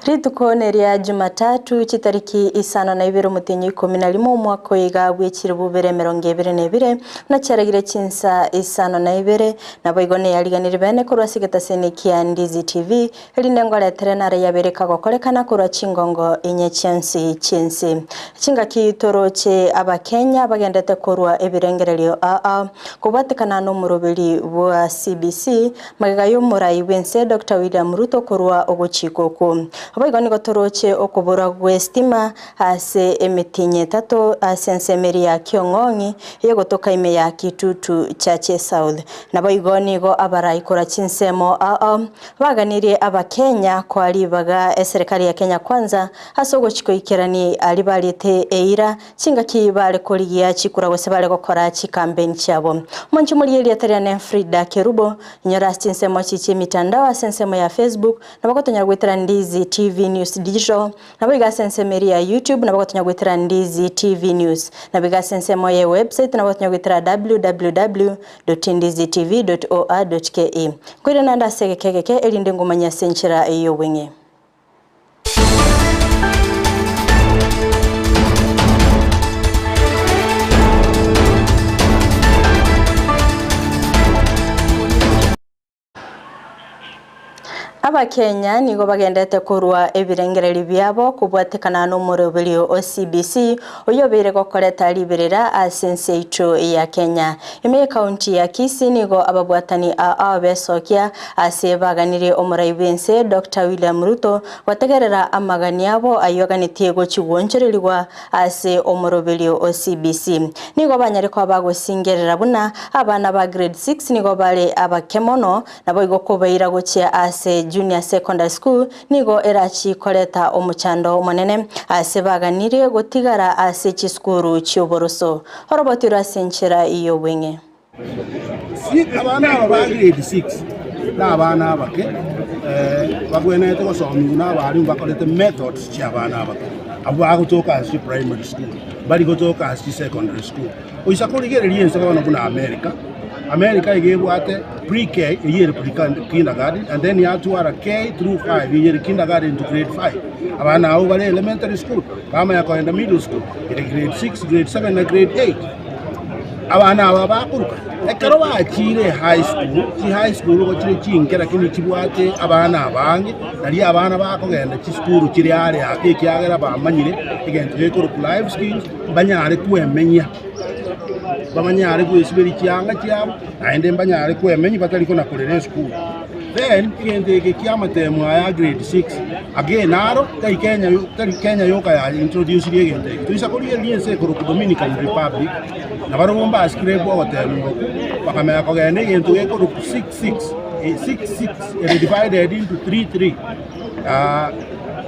Rituko neria Jumatatu, chitariki isano na ibere omotienyi o ikomi na rimo omwaka oyo iga bw'echilifu bibere emerongo ebere na ebere, buna chiaragire chinsa isano na ibere, naboigo neyariganirie bene korwa ase egetaseni kia Ndizi TV, erinde ngoretere naro yabeire kagokorekana korwa chingongo inye chionsi chi'ense. Chingaki toroche Abakenya bagendete korwa ebirengererio ao ao kobwatekana nomoroberi bwa CBC, Magega y'omorai bw'ense Doctor William Ruto korwa ogochika okwo. Boigo nigo toroche okoborwa gw'esitima ase emetienyi etato ase ensemo eria ya Kiong'ong'i eyegotoka ime ya Kitutu Chache South. Naboigo nigo abarai korwa chinsemo ao ao baganirie abakenya koa ribaga eserekari ya Kenya Kwanza ase ogochia koikerani aria bariete eira Chingaki bare korigia chikura gose bare gokora chikampeni chiabo. Omonche moria erieta riane Frida Kerubo, inyore ase chinsemo echi chi'emitandao ase ensemo ya Facebook, nabo gotonyara goetera Ndizi TV News Digital, nabo iga ase ensemo eria ya YouTube nabo gotonyara goetera Ndizi TV News, nabo iga ase ensemo ye website nabo gotonyara goetera www.ndizitv.or.ke. Nkoirana naende ase egeka egeke erinde ngomanye ase enchera y'obweng'e. Abakenya nigo bagendete korwa ebirengererio biabo kobwatekana nomoroberio o CBC oyio obeire gokoreta riberera ase ense yaito ya Kenya. Ime y'ekaunti ya Kisii nigo ababwatani aa besokia Ase baganirie omorai bw'ense Doctor William Ruto gotegerera amagani abo ayio aganetie gochia gwonchorerigwa ase omoroberio o CBC. Nigo banyare koba bagosingerera buna abana ba grade 6 nigo bare abake mono naboigo kobaira gochia ase Junior Secondary School nigo erachi koreta omochando omonene ase baganirie gotigara ase chisukuru chi'oboroso. Orobotirwe ase enchera y'obweng'e. Abana aba ba grade 6 nabana abake bagwenerete gosomigwa na abalimu bakorete methods chia abana abake. Abwo bagotoka ase primary school, mbari gotoka ase secondary school. Oisa korigereria ense bono buna America, America iga ebwate pre-K eyio ere pre kindergarten and then yatwara K through 5 eyio ere kindergarten to grade 5. Abana abwo bare elementary school, bamanya kogenda middle school ere grade 6, grade 7 na grade 8. Abana aba bakoruka ekero bachiire high school, chi high school igo chire chinke lakini chibwate abana abange, nario abana bakogenda chisukuru chire are ake ekiagera bamanyire egento gekorokwa life skills, mbanyare kwemenya, banyare gwesiberia chianga chiabo, naende mbanyare kwemenya batari kona korera esukuru. Then egento eke kia amatemo aya a grade 6, again naro tari Kenya tari Kenya yoka ya introducirie egento eke. Toisa korigereria ense ekorokwa Dominican Republic, nabarobwo mbasikire ogotema okwo, bakamenya kogenda egento gekorokwa 6 6, 6 6 ere divided into 3 3.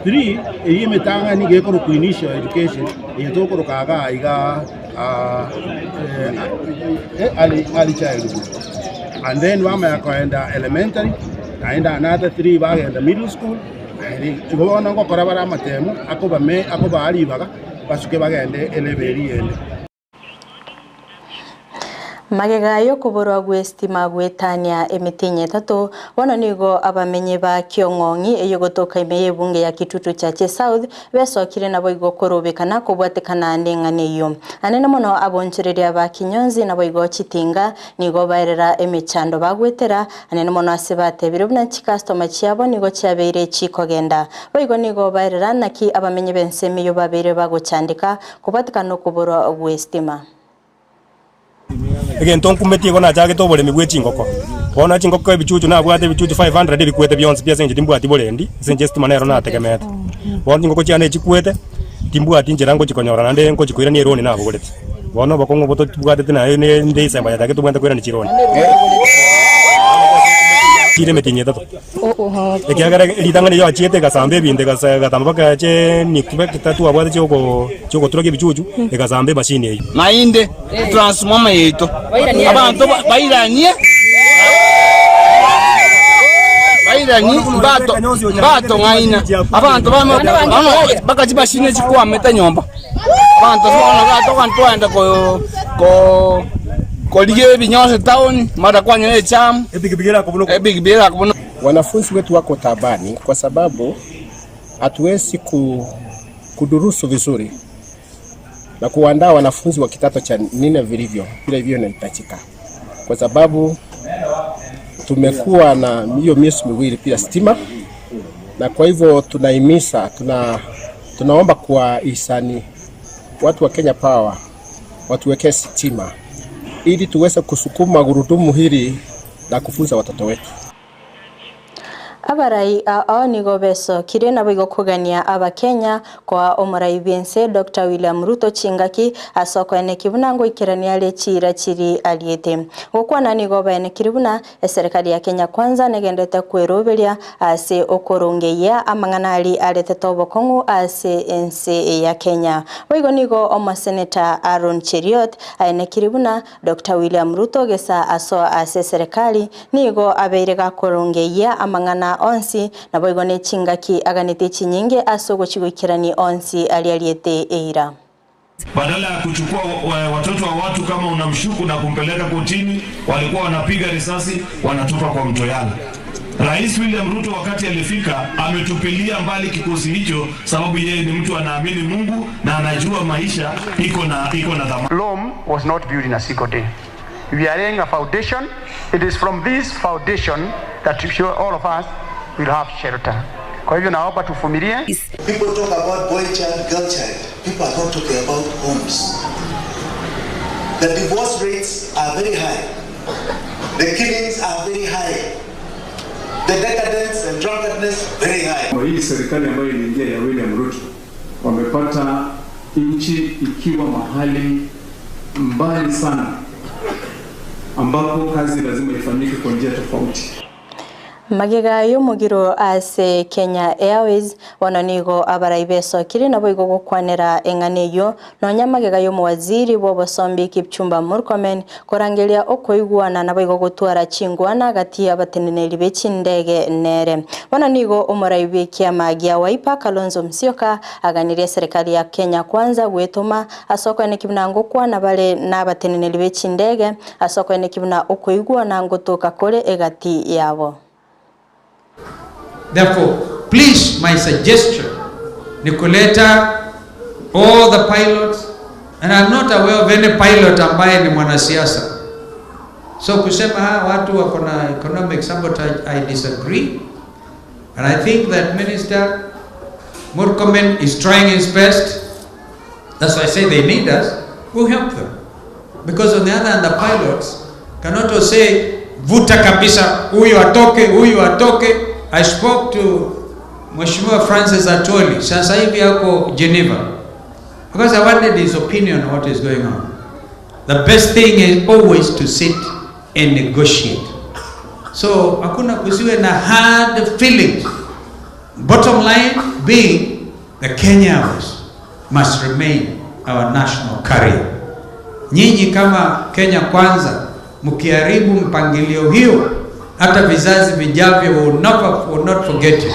3 eyio emetang'ani gekorokwa initial education, eye tokoroka igaa igaa. Early childhood and then bamanya koenda elementary naende another 3 bagenda middle school naende igo bono ngokora bare amatemo akobame akobaa ribaga basuke bagende elevel eria ende. Magega y'okoborwa gw'esitima goetania emetienyi etato, bono nigo abamenyi ba Kiong'ong'i eyogotoka ime y'ebunge ya Kitutu Chache South Besokire naboigo korobekana kobwatekana neng'ana eyio. Anene mono abonchoreria ba kinyonzi naboigo chitinga nigo baerera emechando bagwetera, anene mono ase batebire buna chikastoma chiabo nigo chiabeire chikogenda. Boigo nigo baerera naki abamenyi b'ensemo eyio babeire bagochandeka kobwatekana nokoborwa gw'estima. Egento nkumeti igo nachagete oboremi bwe chingoko. Bono chingoko ebichuchu nabwate ebichuchu 500 ebikwete bionsi pi ase eng'encho timbwati borendi, ase eng'encho estima nero nategemeete. Bono chingoko chiane echikwete, timbwati nchera ngochi konyora naende ngochi koirania eroni nabogoreti. Bono obokong'u obo tobwatete naye ne December yachakete tobwenerete koirania chironi. Chire emetienyi etato. Ekiagera ritang'ani yachiete egasamba ebinto egasa egatamba mpaka chie twabwate chioko chi'ogotura ebichuchu, egasamba emashini eyio. Naende transformer yaito abanto bairanie bairanie mbato mbatong'aina abanto bano bono mpaka chimashini chikwamete nyomba abanto bono gatoka twaenda ko ko korigia ebinyonsi town mara kwanyora echamu ebigibigi erakobuna Wanafunzi wetu wako taabani kwa sababu. Hatuwezi kudurusu vizuri na kuandaa wanafunzi wa kidato cha nne vilivyo vile hivyo inahitajika, kwa sababu tumekuwa na hiyo miezi miwili bila stima, na kwa hivyo tunahimiza tuna, tunaomba kwa hisani watu wa Kenya Power watuwekee stima ili tuweze kusukuma gurudumu hili la kufunza watoto wetu. Abarai ao nigo besokire naboigo kogania Abakenya koa omorai bw'ense Dr William Ruto chingaki ase okoeneki buna ngoikerania are chiira chiri ariete. Gokwana nigo baenekire buna eserekari ya Kenya Kwanza negenderete kweroberia ase okorongeyia amang'ana aria aretete obokong'u ase ense ya Kenya. Boigo nigo omoseneta Aaron Cheriot aenekire buna Doctor William Ruto gesa asoa ase eserekari nigo abeire gakorongeyia amang'ana onsi, naboigo ne chingaki aganete chinyinge ase ogochia goikerania onsi aria ariete eira. Badala ya kuchukua watoto wa watu kama unamshuku na kumpeleka kotini, walikuwa wanapiga risasi wanatupa kwa mto Yala. Rais William Ruto wakati alifika ametupilia mbali kikosi hicho, sababu yeye ni mtu anaamini Mungu na anajua maisha iko na iko na dhamani. Rome was not built in a single day. We are laying a foundation. It is from this foundation that sure all of us will have shelter. Kwa hivyo naomba tuvumilie. People talk about boy child, girl child. People are not talking about homes. The divorce rates are very high. The killings are very high. The decadence and drunkenness very high. Kwa hii serikali ambayo iliingia ya William Ruto wamepata nchi ikiwa mahali mbali sana ambapo kazi lazima ifanyike kwa njia tofauti. Magega y'omogiro ase Kenya Airways bono nigo abarai besokire naboigo gokwanera eng'ana eyio nonya magega y'omowaziri bw'obosombi Kipchumba Murkomen korangeria okoigwana naboigo gotwara chingwana gati y'abateneneri be chindege nere. Bono nigo omorai bw'ekiama gia Wiper Kalonzo Musyoka aganirie serikali ya Kenya Kwanza gwetoma ase okoeneki buna ngokwana bare nabateneneri be chindege ase okoeneki buna okoigwana ngotoka kore egati yabo. Therefore, please, my suggestion ni kuleta all the pilots and I'm not aware of any pilot ambaye ni mwanasiasa. So kusema hawa watu wako na economic sabotage, I disagree. And I think that Minister Murkomen is trying his best. That's why I say they need us. We'll help them. Because on the other hand, the pilots cannot also say, vuta kabisa, huyu atoke, huyu atoke. I spoke to Mheshimiwa Francis Atwoli, sasa hivi ako Geneva, because I wanted his opinion on what is going on. The best thing is always to sit and negotiate. So hakuna kusiwe na hard feelings. Bottom line being the Kenya Airways must remain our national carrier. Nyinyi kama Kenya Kwanza mkiharibu mpangilio hiyo, hata vizazi vijavyo will not forget you.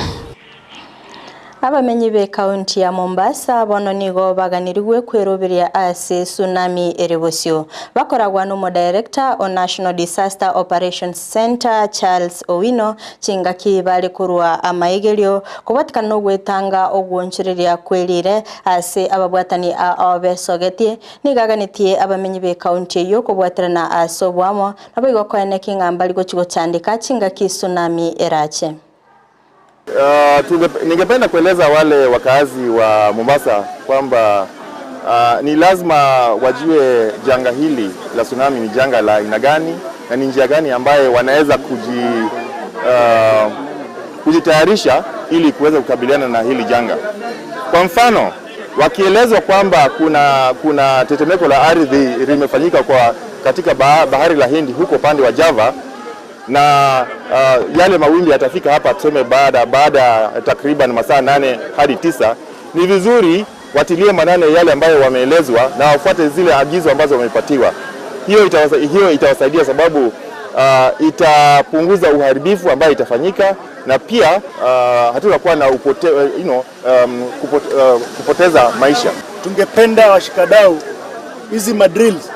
Abamenyi be county ya Mombasa bono nigo baganirigwe kweroberia ase tsunami ere bosio. Bakoragwa nomo director o National Disaster Operations Center Charles Owino chingaki bare korwa amaigerio kobwatikana nogwetanga ogwonchoreria kwerire ase ababwatani abesogetie nigo abamenyi be county eyo kobwaterana ase obwamo nabo igo koeneki ng'a mbari gochi gochandika chingaki tsunami erache. Ningependa kueleza wale wakazi wa Mombasa kwamba ni lazima wajue janga hili la tsunami ni janga la aina gani na ni njia gani ambaye wanaweza kujitayarisha ili kuweza kukabiliana na hili janga. Kwa mfano, wakielezwa kwamba kuna tetemeko la ardhi limefanyika katika bahari la Hindi huko upande wa Java, na yale mawimbi yatafika hapa tuseme baada takriban masaa 8 hadi 9, ni vizuri watilie manane yale ambayo wameelezwa na wafuate zile agizo ambazo wamepatiwa. Hiyo itawasaidia sababu itapunguza uharibifu ambayo itafanyika, na pia hatutakuwa na kupoteza maisha. Tungependa washikadau hizi madrills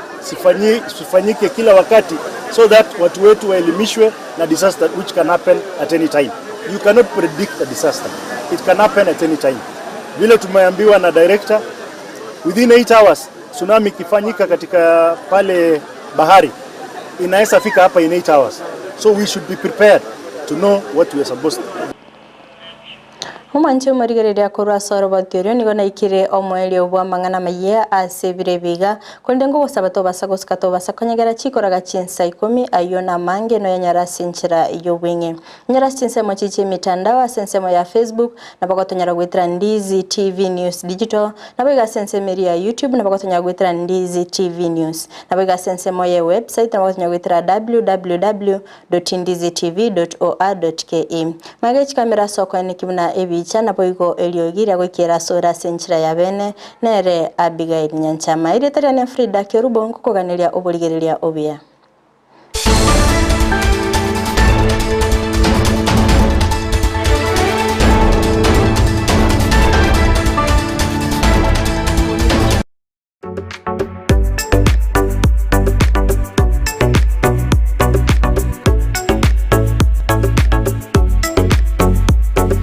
sifanyike kila wakati so that watu wetu waelimishwe na disaster which can happen at any time. You cannot predict a disaster. It can happen at any time. Vile tumeambiwa na director, within 8 hours tsunami ikifanyika katika pale bahari inaweza fika hapa in 8 hours. So we should be prepared to know what we are supposed to. Omwanche omorigereria korwa ase oroboti oria nigo naikire omoerio bw'amang'ana amayia ase ebiro ebi iga, korende ngogosaba tobasa gosika tobasa konyegera chikoraga chinsa ikomi ayio namange noyanyare ase enchera y'obweng'e. Nyora ase chinsemo chiria chi'emitandao ase ensemo ya Facebook, nabo gotonyora goetera Ndizi TV News Digital, naboigo ase ensemo eria ya YouTube nabo gotonyora goetera Ndizi TV News. Naboigo ase ensemo ye website nabo gotonyora goetera www dot ndizi tv dot or dot ke. Magega chikamera ase okoeneki buna ebicha, naboigo eriogi riagoikera asore ase enchera ya bene, nere Abigail Nyanchama. Erieta riane Frida Kerubo, nkokoganeria oborigereria obuya.